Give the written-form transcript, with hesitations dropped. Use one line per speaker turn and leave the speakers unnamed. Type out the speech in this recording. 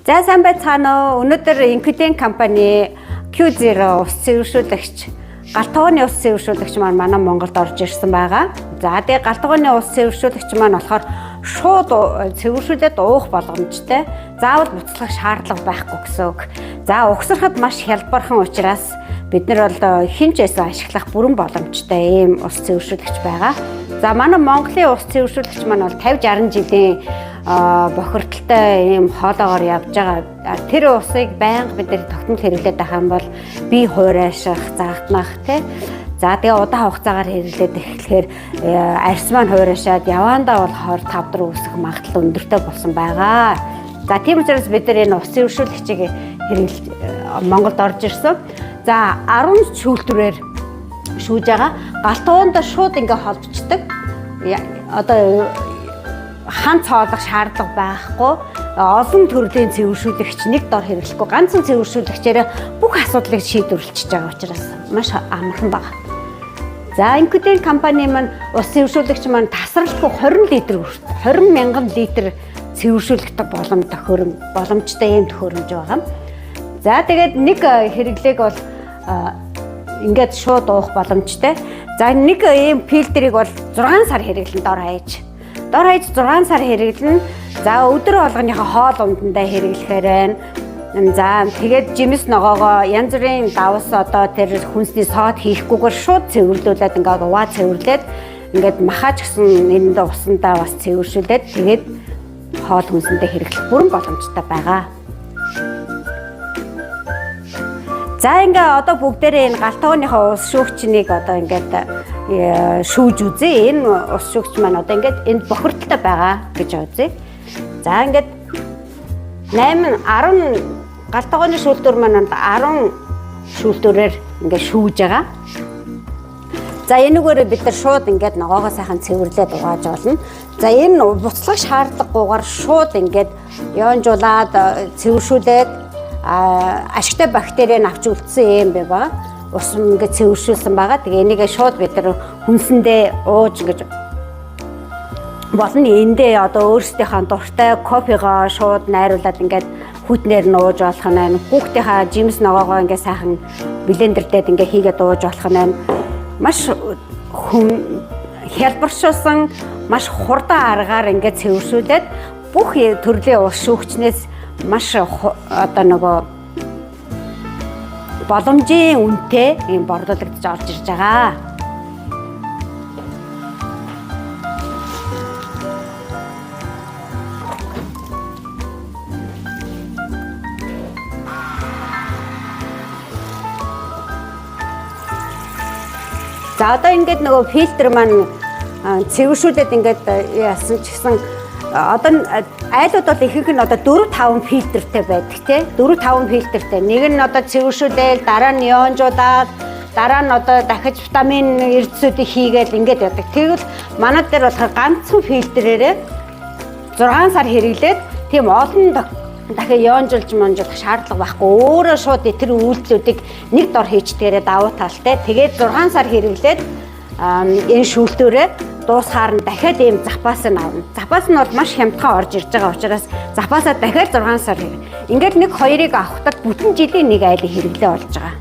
За, сайн байцгаана уу? Өнөөдөр Incudine компани Q0 ус цэвэршүүлэгч, гал тогооны ус цэвэршүүлэгч маань манай Монголд орж ирсэн байгаа. За, тэгээ гал тогооны ус цэвэршүүлэгч маань болохоор шууд цэвэршүүлээд уух боломжтой. Заавал буцлах шаардлага байхгүй гэсэн үг. За, угсрахад маш хялбархан учраас бид нар бол хэн ч байсан ашиглах бүрэн боломжтой ийм ус цэвэршүүлэгч байгаа. За, манай Монголын ус цэвэршүүлэгч маань бол 50 60 жилийн бохирдолтой ийм хоолоогоор явж байгаа. Тэр усыг байнга бид нар тогтмол хэрэглээд байх юм бол бие хуурайших, загтнах тий. За, тэгээ удаан хугацаагаар хэрэглээд эхлэхээр арьс маань хуурайшаад яваандаа бол 25 дор үүсэх магадлал өндөртэй болсон байгаа. За, тийм учраас бид нар энэ ус цэвэршүүлэгчийг хэрэглэж Монголд орж ирсэн. За, 10 шүүлтүүрээр шүүж байгаа. Гал тогоонд шууд ингээ холбочдөг. Одоо хан цоолох шаардлага байхгүй. Олон төрлийн цэвэршүүлэгч нэг дор хэрэглэхгүй, ганцхан цэвэршүүлэгчээрээ бүх асуудлыг шийдвэрлэж байгаа учраас маш амархан байна. За, Incudine компани маань ус цэвэршүүлэгч маань тасралтгүй 20 литр, 20 мянган литр цэвэршүүлэх боломж тохиором боломжтой ийм төхөөрөмж байгаа. За, тэгээд нэг хэрэглээг бол ингээд шууд уух боломжтой. За, нэг ийм фильтрийг бол 6 сар хэрэглэн, дор хаяж. Дор хаяж 6 сар хэрэглэнэ. За, өдөр болгоныхоо хоол ундандаа хэрэглэхээр байна. За, тэгээд жимс ногоогоо янз бүрийн давс, одоо тэр хүнсний соод хийхгүйгээр шууд цэвэрлүүлээд, ингээд угаа цэвэрлээд, ингээд махаач гэсэн энд усандаа бас цэвэршүүлээд, тэгээд хоол хүнсэндээ хэрэглэх бүрэн боломжтой байгаа. За, ингээ одоо бүгдээрээ энэ гал тогооныхоо ус шүүгчнийг одоо ингээд шүүж үзье. Энэ ус шүүгч маань одоо ингээд энд бохирдолтой байгаа гэж үзье. За, ингээд 8 10 гал тогооны шүүлтүүр маань 10 шүүлтүүрээр ингээд шүүж байгаа. За, энүүгээр бид нар шууд ингээд ногоогоо сайхан цэвэрлээд угааж болно. За, энэ буцлах шаардлагагүйгээр шууд ингээд ёонжуулаад, цэвэршүүлээд, ашигтай бактерийг авч үлдсэн юм бэ ба ус ингээд цэвэршүүлсэн байгаа. Тэгээ энийгээ шууд бид нар хүнсэндээ ууж ингэж болно. Эндээ одоо өөрсдийнхээ дуртай кофегоо шууд найруулад ингээд хүйтнээр нь ууж болох нь байна. Хүүхдийнхаа жимс ногоогоо ингээд сайхан блендердээд ингээд хийгээд ууж болох нь байна. Маш хүн хялбаршуулсан, маш хурдан аргаар ингээд цэвэршүүлээд, бүх төрлийн ус шүүгчнээс маш одоо нөгөө боломжийн үнэтэй ийм борлуулагдаж орж ирж байгаа. За, одоо ингээд нөгөө фильтр маань цэвэршүүлээд ингээд яасан ч гэсэн одоо айлууд бол ихэнх нь одоо 4 5 фильтртэй байдаг тий. 4 5 фильтртэй. Нэг нь одоо цэвэршүүлээл, дараа нь ионжуулаад, дараа нь одоо дахиж витамин эрдэсүүдийг хийгээл ингээд яадаг. Тэгвэл манай дээр болохоор ганцхан фильтрээрээ 6 сар хэрэглээд, тийм олон дахин ионжуулж монжуулах шаардлага байхгүй. Өөрөө шууд тэр үйлдэлүүдийг нэг дор хийчдгээрээ давуу талтай. Тэгээд 6 сар хэрэглээд, энэ шүүлтүүрээ дуусахаар нь дахиад ийм запас нь авна. Запас нь бол маш хямдхан орж ирж байгаа учраас запасаа дахиад 6 сар хэрэг. Ингээд нэг хоёрыг авахтад бүтэн жилийн нэг айлын хэрэглээ болж байгаа.